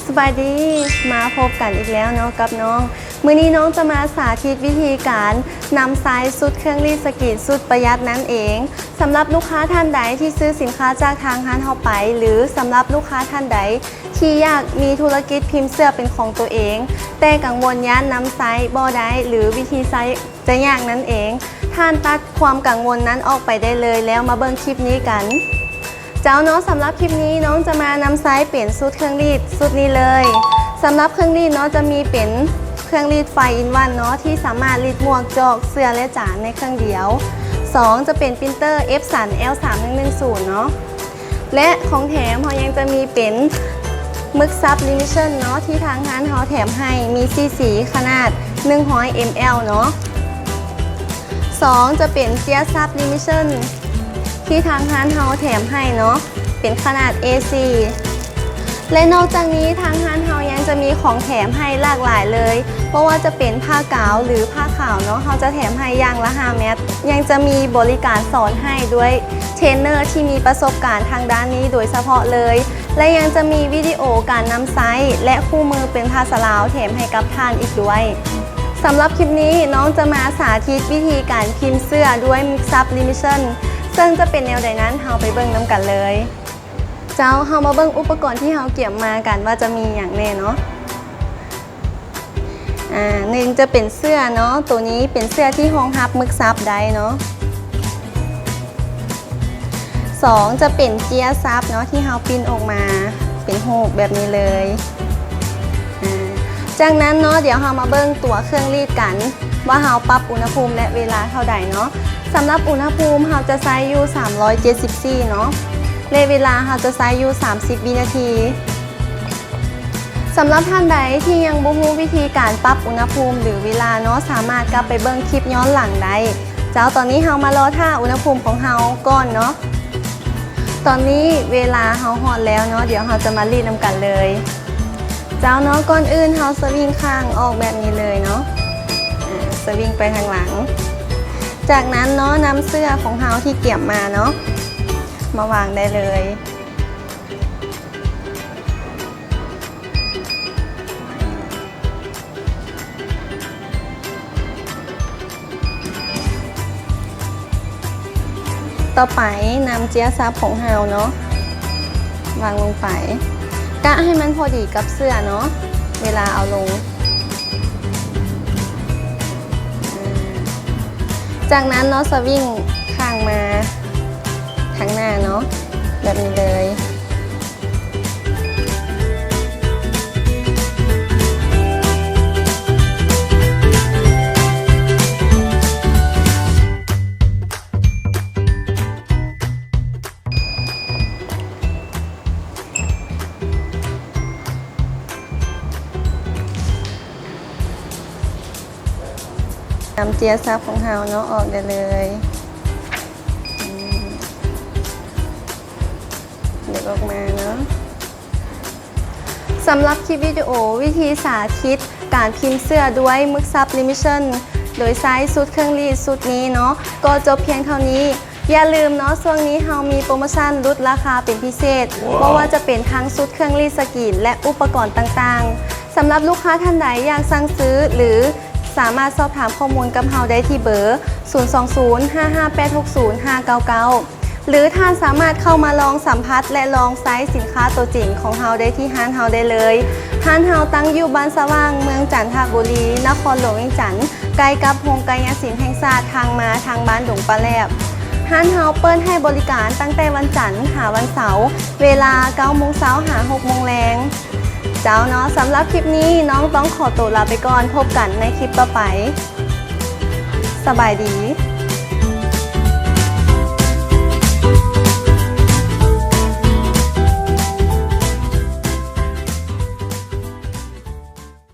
ສະບາຍດີ ມາພົບກັນອີກແລ້ວເນາະກັບນ້ອງ. ມື້ນີ້ນ້ອງຈະມາສາທິດວິທີການນຳໃຊ້ຊຸດເຄື່ອງລີດສະກີດຊຸດປະຢັດນັ້ນເອງ. ສຳລັບລູກຄ້າທ່ານໃດທີ່ຊື້ສິນຄ້າຈາກທາງຮ້ານເຮົາໄປ ຫຼື ສຳລັບລູກຄ້າທ່ານໃດທີ່ຢາກມີທຸລະກິດພິມເສື້ອເປັນຂອງຕົວເອງ ແຕ່ກັງວົນຢ້ານນຳໃຊ້ບໍ່ໄດ້ ຫຼື ວິທີໃຊ້ ຈະຍາກນັ້ນເອງ, ທ່ານຕັດຄວາມກັງວົນນັ້ນອອກໄປໄດ້ເລີຍ ແລ້ວມາເບິ່ງຄລິບນີ້ກັນ. ເຈົ້າເນາະ, ສຳລັບຄລິບນີ້ນ້ອງຈະມານຳໃຊ້ເປັນຊຸດເຄື່ອງລີດຊຸດນີ້ເລີຍ. ສຳລັບເຄື່ອງລີດເນາະ ຈະມີເປັນເຄື່ອງລີດໄຟອິນວັນເນາະ ທີ່ສາມາດລີດໝວກ, ຈອກ, ເສື້ອ ແລະ ຈານໃນເຄື່ອງດຽວ. ສອງ ຈະເປັນປຣິນເຕີ Epson ແອລສາມໜຶ່ງໜຶ່ງສູນເນາະ. ແລະ ຂອງແຖມເຮົາຍັງຈະມີເປັນໝຶກຊັບລິມິເຊິນເນາະ ທີ່ທາງຮ້ານເຮົາແຖມໃຫ້ ມີສີ່ສີ ຂະໜາດໜຶ່ງຮ້ອຍ ml ເນາະ. ສອງ ຈະເປັນເຈ້ຍຊັບລິມິເຊິນ ທີ່ທາງຮ້ານເຮົາແຖມໃຫ້ເນາະ ເປັນຂະໜາດ ເອສີ່ ແລະ ນອກຈາກນີ້ທາງຮ້ານເຮົາຍັງຈະມີຂອງແຖມໃຫ້ຫຼາກຫຼາຍເລີຍ, ບໍ່ວ່າຈະເປັນຜ້າກາວ ຫຼື ຜ້າຂາວເນາະ ເຮົາຈະແຖມໃຫ້ຢ່າງລະຫ້າແມັດ. ຍັງຈະມີບໍລິການສອນໃຫ້ດ້ວຍ ເທຣນເນີທີ່ມີປະສົບການທາງດ້ານນີ້ໂດຍສະເພາະເລີຍ ແລະ ຍັງຈະມີວິດີໂອການນຳໃຊ້ ແລະ ຄູ່ມືເປັນພາສາລາວແຖມໃຫ້ກັບທ່ານອີກດ້ວຍ. ສຳລັບຄລິບນີ້ນ້ອງຈະມາສາທິດວິທີການພິມເສື້ອດ້ວຍໝຶກຊັບລິມິເຊິນ ເຊິ່ງຈະເປັນແນວໃດນັ້ນ ເຮົາໄປເບິ່ງນຳກັນເລີຍ. ເຈົ້າ, ເຮົາມາເບິ່ງອຸປະກອນທີ່ເຮົາກຽມມາກັນວ່າຈະມີຫຍັງແດ່ເນາະ. ອາ ໜຶ່ງ ຈະເປັນເສື້ອເນາະ, ໂຕນີ້ເປັນເສື້ອທີ່ຮອງຮັບໝຶກຊັບໄດ້ເນາະ. ສອງ ຈະເປັນເຈ້ຍຊັບເນາະ ທີ່ເຮົາປຣິນອອກມາເປັນຮູບແບບນີ້ເລີຍ. ອາ ຈາກນັ້ນເນາະ ດຽວເຮົາມາເບິ່ງຕົວເຄື່ອງລີດກັນ ວ່າເຮົາປັບອຸນຫະພູມ ແລະ ເວລາເທົ່າໃດເນາະ. ສຳລັບອຸນຫະພູມເຮົາຈະໃຊ້ຢູ່ສາມຮ້ອຍເຈັດສິບສີ່ເນາະ ແລະ ເວລາເຮົາຈະໃຊ້ຢູ່ສາມສິບວິນາທີ. ສຳລັບທ່ານໃດທີ່ຍັງບໍ່ຮູ້ວິທີການປັບອຸນຫະພູມ ຫຼື ເວລາເນາະ ສາມາດກັບໄປເບິ່ງຄລິບຍ້ອນຫຼັງໄດ້. ເຈົ້າ, ຕອນນີ້ເຮົາມາລໍຖ້າອຸນຫະພູມຂອງເຮົາກ່ອນເນາະ. ຕອນນີ້ເວລາເຮົາຮອດແລ້ວເນາະ, ດຽວເຮົາຈະມາລີດນຳກັນເລີຍ. ເຈົ້າເນາະ, ກ່ອນອື່ນເຮົາສະວິງຂ້າງອອກແບບນີ້ເລີຍເນາະ. ອາ ສະວິງໄປທາງຫຼັງ. ຈາກນັ້ນເນາະ, ນຳເສື້ອຂອງເຮົາທີ່ກຽມມາເນາະ ມາວາງໄດ້ເລີຍ. ຕໍ່ໄປນຳເຈ້ຍຊັບຂອງເຮົາເນາະ ວາງລົງໄປ, ກະໃຫ້ມັນພໍດີກັບເສື້ອເນາະ ເວລາເອົາລົງ. ຈາກນັ້ນເນາະ ສະວິງຂ້າງມາທາງໜ້າເນາະ ແບບນີ້ເລີຍ. ນຳເຈ້ຍຊັບຂອງເຮົາເນາະ ອອກໄດ້ເລີຍ. ອືມ ເດັກອອກມາເນາະ. ສຳລັບຄລິບວິດີໂອວິທີສາທິດການພິມເສື້ອດ້ວຍໝຶກຊັບລິມິເຊິນ ໂດຍໃຊ້ຊຸດເຄື່ອງລີດຊຸດນີ້ເນາະ ກໍຈົບພຽງເທົ່ານີ້. ຢ່າລືມເນາະ, ຊ່ວງນີ້ເຮົາມີໂປຣໂມຊັນຫຼຸດລາຄາເປັນພິເສດ, ບໍ່ວ່າຈະເປັນທັງຊຸດເຄື່ອງລີດສະກຣີນ ແລະ ອຸປະກອນຕ່າງໆ. ສຳລັບລູກຄ້າທ່ານໃດຢາກສັ່ງຊື້ ຫຼື ສາມາດສອບຖາມຂໍ້ມູນກັບເຮົາໄດ້ທີ່ເບີ ສູນສອງສູນ ຫ້າຫ້າແປດຫົກສູນ ຫ້າເກົ້າເກົ້າ ຫຼື ທ່ານສາມາດເຂົ້າມາລອງສຳຜັດ ແລະ ລອງໃຊ້ສິນຄ້າຕົວຈິງຂອງເຮົາໄດ້ທີ່ຮ້ານເຮົາໄດ້ເລີຍ. ຮ້ານເຮົາຕັ້ງຢູ່ບ້ານສະຫວ່າງ ເມືອງຈັນທະບູລີ ນະຄອນຫຼວງວຽງຈັນ, ໃກ້ກັບໂຮງກາຍຍະສິນແຫ່ງຊາດ ທາງມາທາງບ້ານດົງປາແຫຼບ. ຮ້ານເຮົາເປີດໃຫ້ບໍລິການຕັ້ງແຕ່ວັນຈັນຫາວັນເສົາ ເວລາເກົ້າໂມງເຊົ້າຫາຫົກໂມງແລງ. ເຈົ້າເນາະ, ສຳລັບຄລິບນີ້ນ້ອງຕ້ອງຂໍໂຕລາໄປກ່ອນ, ພົບກັນໃນຄລິບຕໍ່ໄປ. ສະບາຍດີ.